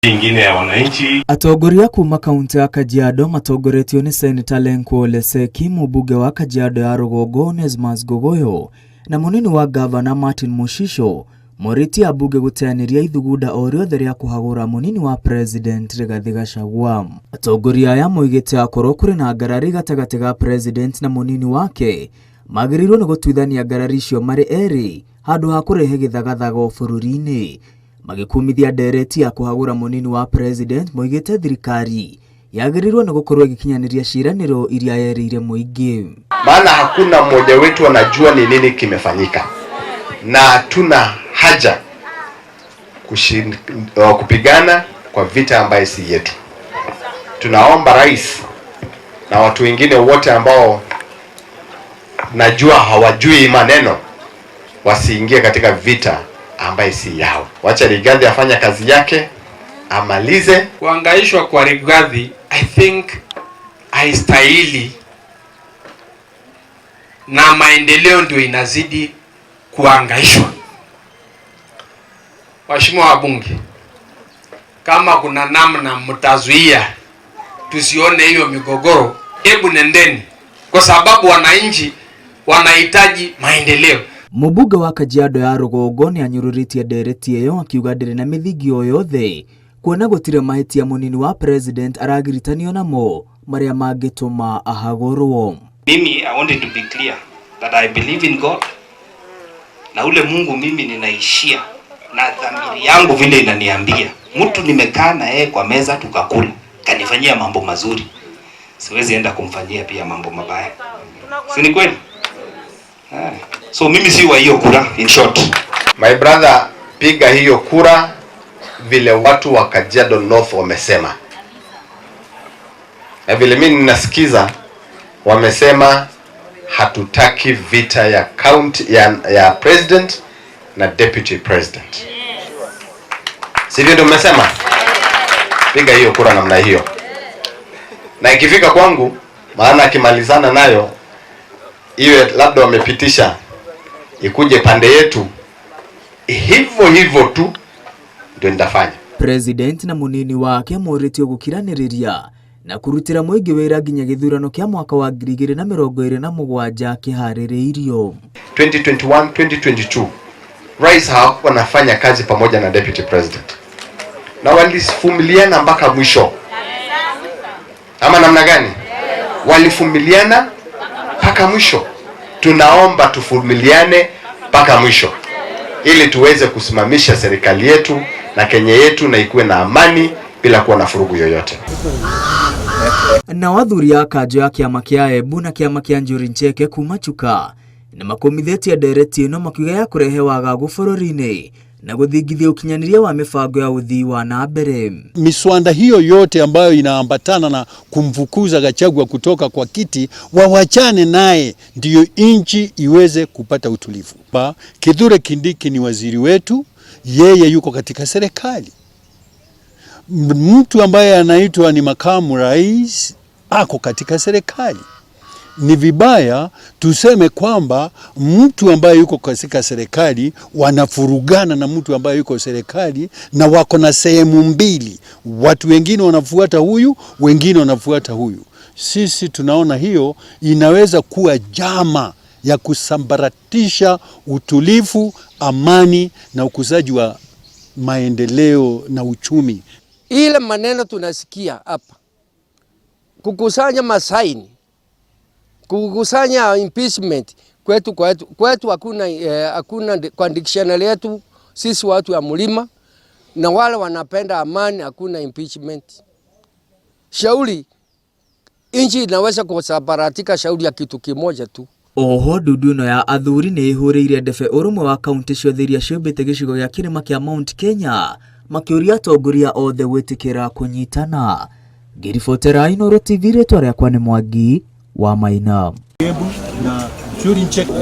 Ingine ya wananchi. Atongoria kuma kaunti ya Kajiado matongoretio nĩ Seneta Lenku Ole Seki, mũmbunge wa Kajiado ya Rũgongo Onesmus Ngogoyo na mũnini wa gavana Martin Mushisho morĩtie ambunge gũteanĩria ithugunda o rĩothe rĩa kũhagũra mũnini wa President Rigathi Gachagua. Atongoria aya moigĩte akorwo kũrĩ na ngarari gatagatĩ ga President na mũnini wake, magĩrĩirwo nĩ gũtuithania ngarari icio marĩ erĩ handũ ha kũrehe gĩthagathago bũrũri-inĩ. Magĩkumithia ndereti ya kũhagũra mũnini wa President, moigĩte thirikari yagĩrĩirwo nĩ gũkorwo ĩgĩkinyanĩria ciĩranĩro iria yerĩire mũingĩ. Maana hakuna mmoja wetu anajua ni nini kimefanyika, na tuna haja kupigana kwa vita ambaye si yetu. Tunaomba rais na watu wengine wote ambao najua hawajui maneno wasiingie katika vita ambaye si yao. Wacha Rigathi afanye kazi yake amalize. Kuangaishwa kwa Rigathi, I think, haistahili, na maendeleo ndio inazidi kuangaishwa. Waheshimiwa wabunge, kama kuna namna mtazuia tusione hiyo migogoro, hebu nendeni, kwa sababu wananchi wanahitaji maendeleo. Mũmbunge wa Kajiado ya Rũgongo nĩ anyũrũrĩtie ndereti ĩyo, akiuga ndĩrĩ na mĩthingi o yothe kuona gũtirĩ mahĩtia mũnini wa President aragiritanio namo marĩa mangĩtũma ahagũrwo. Mimi, I wanted to be clear that I believe in God, na ule Mungu mimi ninaishia na dhamiri yangu vile inaniambia, mtu nimekaa na yeye kwa meza tukakula, kanifanyia mambo mazuri, siwezi enda kumfanyia pia mambo mabaya, si ni kweli? Eh. So mimi si wa hiyo kura, in short. My brother, piga hiyo kura vile watu wa Kajiado North wamesema, na vile mimi ninasikiza wamesema hatutaki vita ya county ya president na deputy president, sivyo? Ndio mmesema? Piga hiyo kura namna hiyo, na ikifika kwangu, maana akimalizana nayo iwe labda wamepitisha ikuje pande yetu, hivyo hivyo tu ndio nitafanya. President na munini wake morĩtio gũkiranĩrĩria na kũrutĩra mũingĩ wĩra nginya gĩthurano kĩa mwaka wa 2027 kĩharĩrĩirio. 2021 2022 rais hawakuwa wanafanya kazi pamoja na deputy president na walivumiliana mpaka mwisho, ama namna gani? Walivumiliana mpaka mwisho. Tunaomba tuvumiliane mpaka mwisho ili tuweze kusimamisha serikali yetu na Kenya yetu na ikuwe na amani bila kuwa na vurugu yoyote. Nao athuri a kanjũ ya kĩama kĩa Embu na kĩama kĩa Njuri Ncheke kuma Chuka nĩ makũmithĩtie ndereti ĩno, makiuga ya kũrehe wagagu bũrũri-inĩ na gũthingithia ũkinyanĩria wa mĩbango ya ũthii wa na mbere. Miswada hiyo yote ambayo inaambatana na kumfukuza Gachagua kutoka kwa kiti, wawachane naye, ndiyo nchi iweze kupata utulivu. Kithure Kindiki ni waziri wetu, yeye yuko katika serikali. Mtu ambaye anaitwa ni makamu rais ako katika serikali. Ni vibaya tuseme kwamba mtu ambaye yuko katika serikali wanavurugana na mtu ambaye yuko serikali na wako na sehemu mbili, watu wengine wanafuata huyu, wengine wanafuata huyu. Sisi tunaona hiyo inaweza kuwa njama ya kusambaratisha utulivu, amani na ukuzaji wa maendeleo na uchumi. Ile maneno tunasikia hapa, kukusanya masaini, kukusanya impeachment kwetu hakuna kwa dictionary yetu sisi watu wa mlima na wale wanapenda amani, hakuna impeachment. Shauri nchi inaweza kusambaratika shauri ya kitu kimoja tu. Oho ndundu ĩno ya athuri nĩ ĩhũrĩire ndebe ũrũmwe wa kaunti ciothe iria ciũmbĩte gĩcigo gĩa kĩrĩma kĩa Mount Kenya, makĩũria atongoria othe gwĩtĩkĩra kũnyitana. Ngĩribotera Inooro TV, rĩtwa rĩakwa nĩ Mwangi wa Maina. Na Njuri Ncheke.